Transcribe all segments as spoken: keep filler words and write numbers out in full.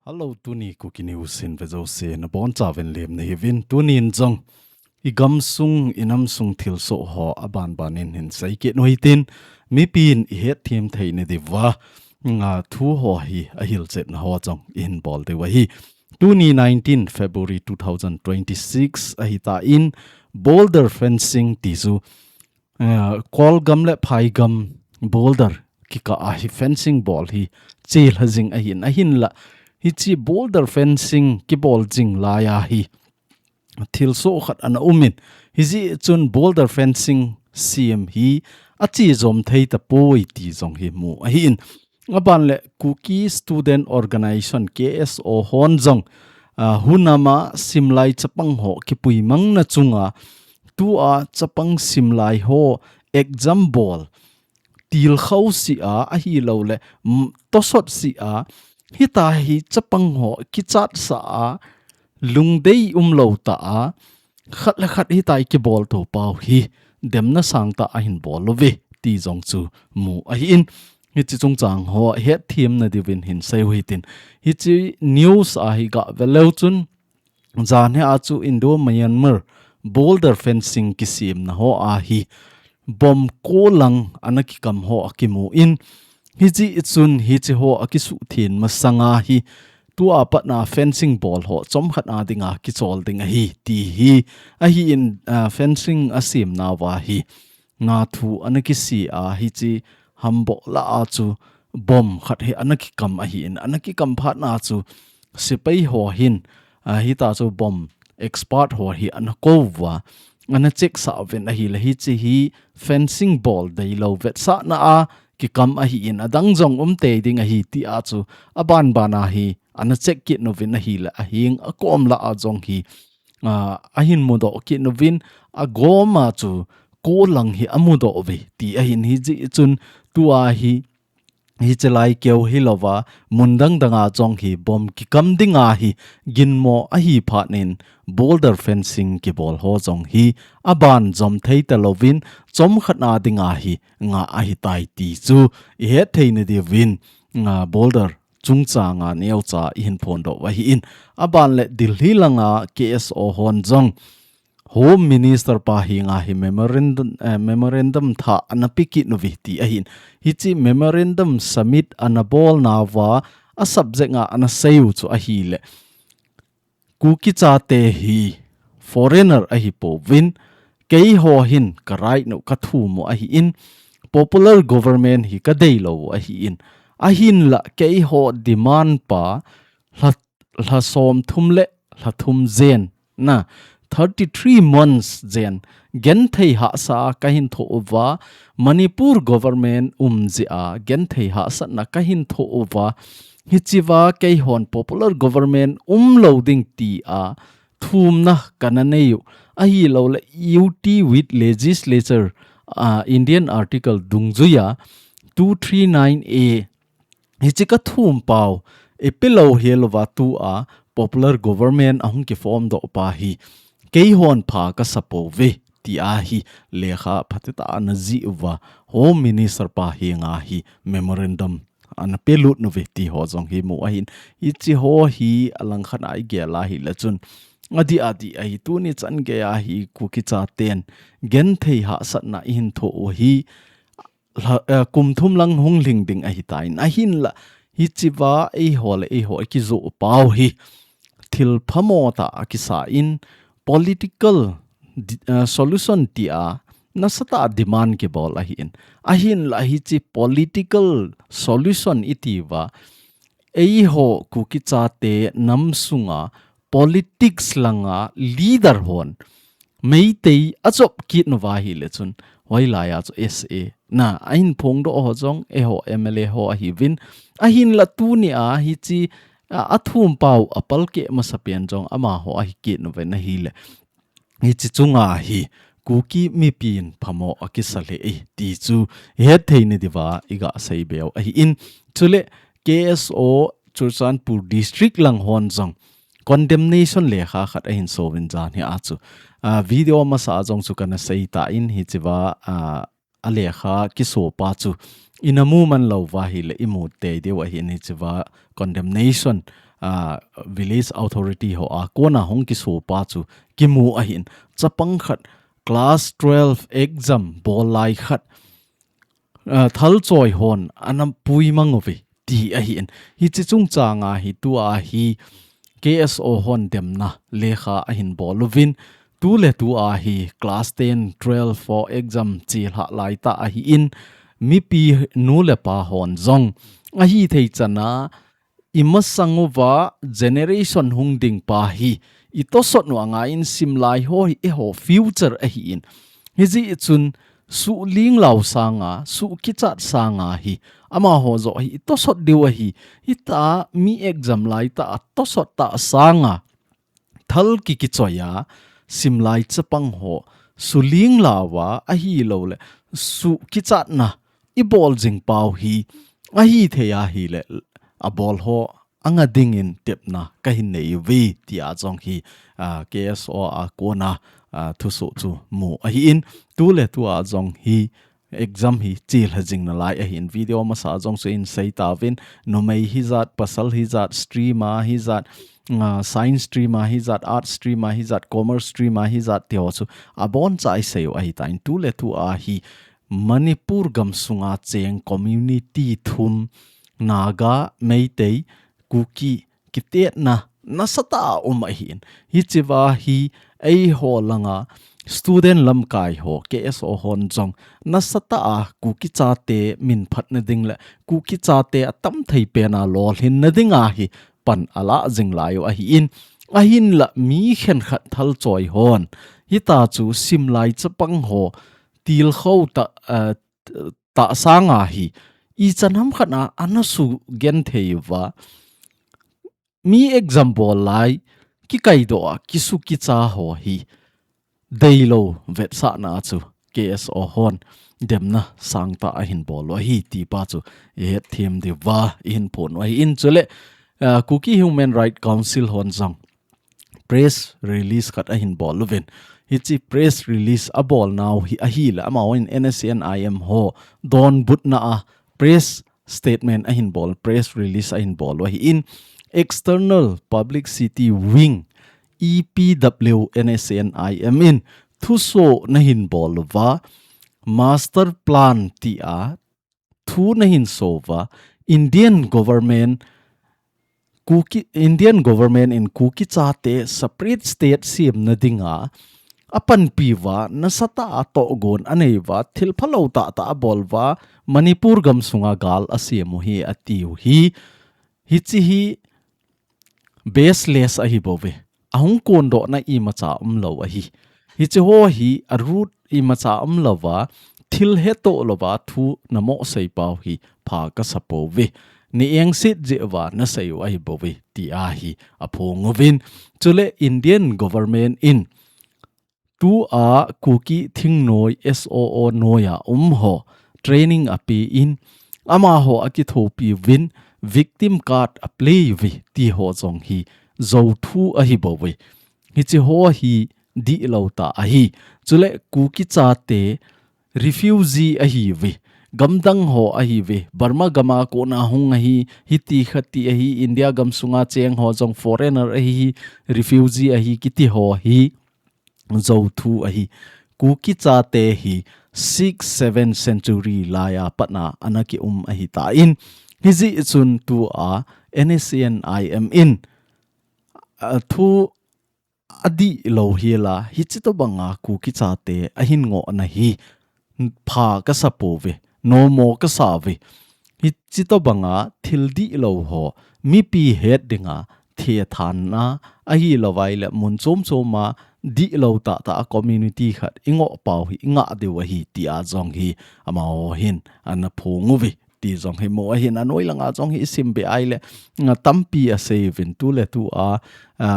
Hello, tuni Kuki News hin vejouse nabonchauvin lemna hiuvin. Tunin jong igamsung, inamsung thilsoh ho abanbanin hin seikit uhitin, mipin ihetthem theina diuva, nga thu ho hi ahilchetna ho jong ihin bol diu ahi. Tuni nineteen February two thousand twenty-six ahitan, border fencing ti chu, eh, Kolgam le Phaigam border kikah a hi fencing bol hi chelha jing ahin, ahinla hiche border fencing kibol jing laiya hi thilsoh khat ana umin, hijeh chun border fencing sem hi achejom thei tapoi ti jong hi mu ahin. Aban le Kuki Student Organization, K S O hon jong, ah, hunam a simlai chapang ho kipuimangna chunga tua chapang simlai ho exam bol tilkhou seh a, ahilouleh, mm, tosot seh a, hitia hi chapang ho kichatsah a, lungdei umlou tah a, khat le khat hitia kibol to pau hi demna sangtah ahin bol uve ti jong chu mu ahin. Hiche chungchang ho hetthemna diuvin hin sei uhitin. Hiche news a hi gah ve leu chun, janhi a chu Indo-Myanmar border fencing kisemna ho a hi bomb ko lang ana kikam ho akimun, hijeh chun hiche ho akisuhtheng masanga hi tua patna fencing bol ho chomkhat a dinga kichol ding ahi ti hi ahin, ah, fencing asemnauva hi nga thu ana kisei a, hiche hamboh lah a chu bomb khat hi ana kikam ahin, ana kikam phatna chu sepai ho hin, ah, hitia chu bomb expert ho hi ana kouva, ana check sah uvin ahile, hiche hi fencing bol deilou vetsahna a kikam ahin, adang jong umtei ding ahi tia chu abanbana hi ana check kit uvin ahile, aheng akom lah a jong hi, ah, ahin mudoh kit uvin, agom a chu ko lang hi amudoh uve ti ahin, hijeh chun tua hi, hiche lai keu hilouva, mun dang danga jong hi bomb kikam dinga hi ginmo ahi phatnin, border fencing kibol ho jong hi aban jom thei talouvin, chomkhat a dinga hi nga ahitai ti chu ihetthei nadiuvin, nga border chungchanga neocha ihin phondoh u ahin. Aban le Delhi langa K S O hon jong Home Minister pa henga hi memorandum, eh, memorandum thah ana pe kit uve ti ahin. Hiche memorandum submit ana bolnauva, a subject a ana seiyu chu ahile, Kuki chate hi foreigner ahipouvin, keiho hin ka right u ka thum u ahin, popular government hi ka deilou u ahin, ahinla keiho demand pa lha, lha somthum le lha thum jen, na, thirty-three months jen genthei hahsa a kahin thoh uva, Manipur government um jeh a genthei hahsatna kahin thoh uva, hichea keihon popular government umlou ding tia thumna kana neiyu, ahilouleh U T with legislature, ah, Indian Article dungjuiya two three nine A, hiche ka thum pau, epilou hilouva tua popular government ahung kiform doh pa hi keihon pha kasa pouve, tia hi lekha phatecha ana jih uva, Home Minister pa henga hi memorandum ana pelut uve ti ho jong hi mu ahin. Hiche ho hi alangkhat a igel a hile chun, adih adih ahi, tuni chan geiya hi Kuki chaten genthei hahsatna ihin thoh u hi, lha, eh, kum thum lang hung lhing ding ahitan, ahinla hichea eiho le eiho ikijoh pau hi thil phamo tah a kisa in, political di-, eh, solution tia nasatah a demand kibol ahin. Ahinla hiche political solution itiuva, eiho Kuki chate nam sunga politics langa leader hon Meitei ajop kit uva hile chun, hoilaiya chu S A na ahin phongdoh ho jong eiho M L A ho ahiuvin, ahinla tunia hiche, a, athum pau apalkeh masapen jong amaho ahi kit uvin ahile, hiche chunga hi Kuki mipin phamo akisa lheh e ti chu hetthei nadiuva iga seibe u ahin. Chule K S O Churachandpur District lang hon jong condemnation lekha khat ahin souvin janhi a chu, ah, video masa a jong chu kana seitan, hichea, ah, a lekha kisopa chu ina mu man lou va ahile i mu tei diu ahin, hiche va condemnation, ah, village authority ho a kona hung kisopa chu kimu ahin. Chapang khat class twelve exam bol lai khat, ah, thalchoi hon ana pui mang uve ti ahin. Hiche chungchang a hi tua hi K S O hon demna lekha ahin bol uvin, tu le tu a hi class ten, twelve ho exam chelhah lai ta ahin, mipi nu le pa hon jong ahi thei chana i masang uva generation hung ding pa hi i tosot u anga in sim lai ho hi eiho future ahin. Hijeh chun suh linglau sanga, suh kichat sanga hi amaho joh hi i tosot diu ahi. Hita mi exam lai ta a tosot ta sanga thal ki kichoi a sim lai chapang ho suh linglau a ahilou le suh kichatna i bol jing pau hi ahi thei ahile a bol ho anga dingin tepna kahin nei uve tia jong hi, ah, K S O a kona, ah, thusoh chu mu ahin, tu le tu a jong hi exam hi chelha jing nalai ahin. Video masa jong chu in sei tauvin, numei hijat, pasal hijat, stream a hijat, ah, science stream a hijat, art stream a hijat, commerce stream a hijat ti ho chu abon cha i sei u ahitan, tu le tu a hi Manipur gamsunga cheng community thum, Naga, Meitei, Kuki, kitetna nasatah a um ahin. Hiche va hi eiho langa student lamkai ho, K S O hon jong nasatah a Kuki chate min phatna ding le Kuki chate atam thei pen a lolhinna dinga hi pan ala jing lai u ahin. Ahinla mi khenkhat thalchoi hon hita chu sim lai chapang ho tilkhou ta, eh, ta sanga hi ichan ham khat a ana sugenthei uva, mi exam bol lai kikaidoh a kisuh kicha ho hi deilou vetsahna chu K S O hon demna sangtah ahin bol u ahi ti pa chu i hetthem diuva i hin phon u ahin. Chule, ah, Kuki Human Rights Council hon jong press release khat ahin bol uvin. Hiche press release abol nau hi ahile amahon N S C N I M ho donbutna a press statement ahin bol, press release ahin bol u ahin. External Publicity Wing, E P W, N S C N I M in thusoh nahin bol uva, master plan tia thu nahin so uva, Indian government, Kuki, Indian government in Kuki chate separate state semna dinga apanpi uva, nasatah a tohgon anei uva, thil phalou tahtah abol uva, Manipur gamsunga gal asem u hi atiu hi, hiche hi baseless ahi bouve. Ahung kondohna imacha umlou ahi. Hiche ho hi a root imacha umlouva, thil hetoh louva thu namo seipau hi pha kasa pouve. Nei engset jeh uva nasei u ahi bouve, tia hi aphong uvin. Chule Indian government in tua Kuki thingnoi S O O noija um ho training ape in, amaho akithopi uvin, victim card aplay uve ti ho jong hi jou thu ahi bouve. Hiche ho hi dihlou tah ahi. Chule Kuki chate refugee ahiuve. Gamdang ho ahiuve. Burma gama kona hung ahi, hiti khati ahi, India gamsunga cheng ho jong foreigner ahi, refugee ahi, kiti ho hi jou thu ahi. Kuki chate hi six, seven century laiya patna ana kium ahitan. Hijeh chun tua N S C N I M in, a, thu adihlou hila, hiche tobanga Kuki chate ahin ngohna hi pha kasa pouve, nomo kasa uve. Hiche tobanga thil dihlou ho mipi het dinga thethang na ahilouvai le mun chom choma dihlou tahtah a community khat ingoh pau hi ingah diu ahi tia jong hi amaho hin ana phong uve ti jong hi mu ahin. Anoi langa jong hi isim be ahile, nga tampi asei uvin, tuletua, a,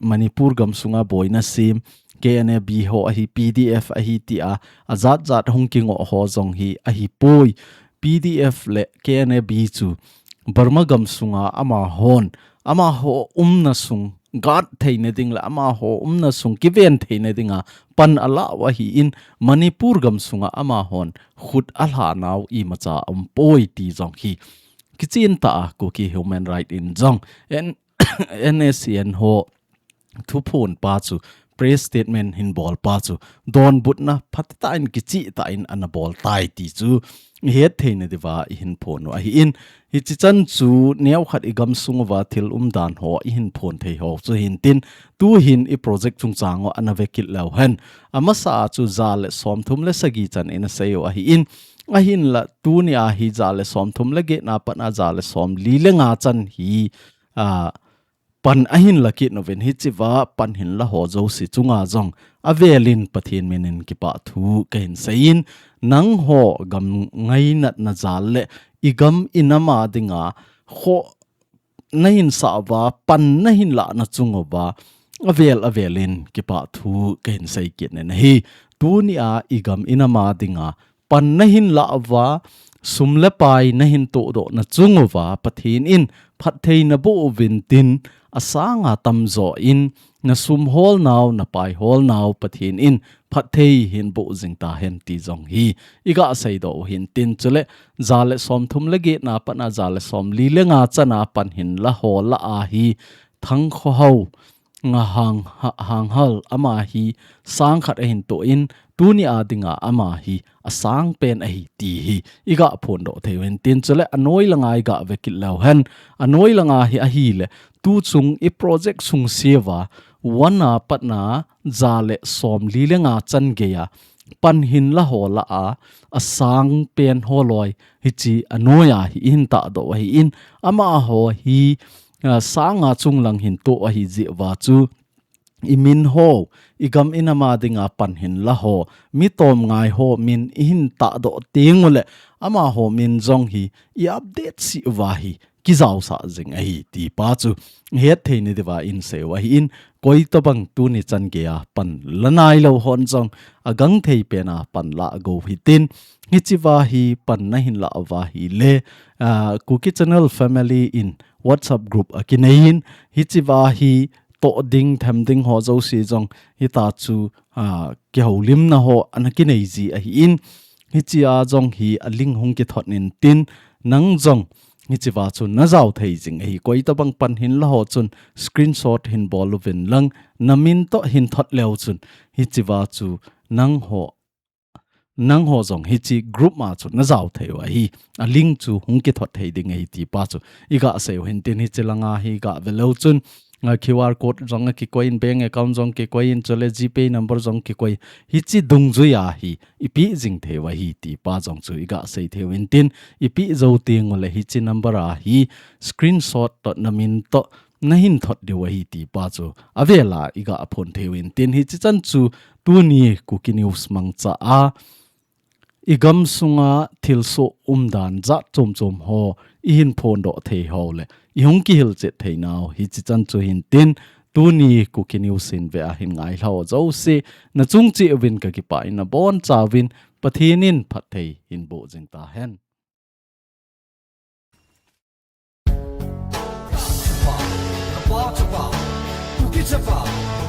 Manipur gamsunga boina sem, K N A B ho ahi, P D F ahi tia ajat jat hung kingoh ho jong hi ahipoi. P D F le K N A B chu Burma gamsunga amahon, amaho umna sung guard theina ding le amaho umna sung kiven theina dinga pan alah u ahin, Manipur gam sunga amahon khut alhanau imacha aumpoi ti jong hi kichen tah a Kuki Human Right in jong, N-, N S C N ho thuphon pa chu, press statement hin bol pa chu, donbutna phatah in kicheh tah in ana bol tai ti chu ihet theina diuva ihin phon u ahin, hichi chan chu neokhat igam sung uva thil umdan ho ihin phon thei ho chu hintin, tuhin i project chungchang u ana vekit leu hen. Amasa a chu ja le somthum le sagi chan ina sei u ahin, ahinla tuni a hi ja le somthum le get na pat a ja le somli le nga chan hi, a, pan ahin la kit uvin, hichea pan hin la ho jouse chunga jong avelin Pathen minin kipa thu kahin seiyin, nangho gam ngainatna jal le igam inam a dinga kho nahin sah uva pan nahin lahna chung uva avel avelin kipa thu kahin sei kit in ahi. Tuni a igam inam a dinga pan nahin lah uva, sum le pai nahin tohdohna chung uva Pathen in phatthei naboh uvin tin, asanga tamjo in nasum holnau, napai holnau Pathen in phatthei hin boh jing tahen ti jong hi iga seidoh u hintin, chule ja le somthum le get na pat a ja le somli le nga chan a pan hin la ho lah a hi Thangkhohao Hang, ha-, Hanghal ama hi sang khat ahin toh in, tuni a dinga ama hi asang pen ahi ti hi iga phondoh thei u hintin, chule anoi langa iga vekit leu hen. Anoi langa hi ahile, tuchung i project sung seuva, one a pat a ja le somli le nga chan gei a pan hin la ho lah a, asang pen ho loi hichi anoi a hi ihin tahdoh u ahin, amaho hi, a, sang a chunglang hin toh ahi jeh uva chu, i min ho, igam inam a dinga pan hin la ho, mi tom ngai ho min ihin tahdoh teng ule, amaho min jong hi i update seh uva hi kijaosah jing ahi ti pa chu ihet theina diuva in sei u ahin, koitobang tuni chan gei a pan la nailou hon jong agangthei pen a pan lah go hitin, hichea hi pan nahin lah uva hile, a, Kuki Channel Family in WhatsApp group akinei in, hichea hi toh ding, them ding ho jouse jong hita chu, a, kihoulimna ho ana kinei ji ahin, hichea jong hi a link hung kithot intin, nang jong hichea chu najao thei jing ahi. Koitobang pan hin la ho chun screenshot hin bol uvin lang, na min toh hin thot leu chun hichea chu nangho, nangho jong hichi group ma chu najao thei u ahi. A link chu hung kithot thei ding ahi ti pa chu iga sei u hintin, hichi langa hi iga ve leu chun, a, Q R code jong akikoi in, bank account jong kikoi in, chule GPay number jong kikoi. Hichi dungjuia hi ipeh jing thei u ahi ti pa jong chu iga sei thei u hintin, ipeh jou teng ule hichi number a hi screenshot toh na min toh nahin thot diu ahi ti pa chu avel a iga phon thei u hintin, hichi chan chu tuni Kuki News mangcha a igam sunga thilsoh umdan jat chom chom ho ihin phondoh thei ho le ihung kihilchet theinau hichi chan chu hintin, tuni Kuki News in ve a hin ngailhah jouse, nachung cheh uvin kakipah in, nabonchauvin Pathen in phatthei hin boh jing tahen. Chapa, Chapa, Kuki Chapa.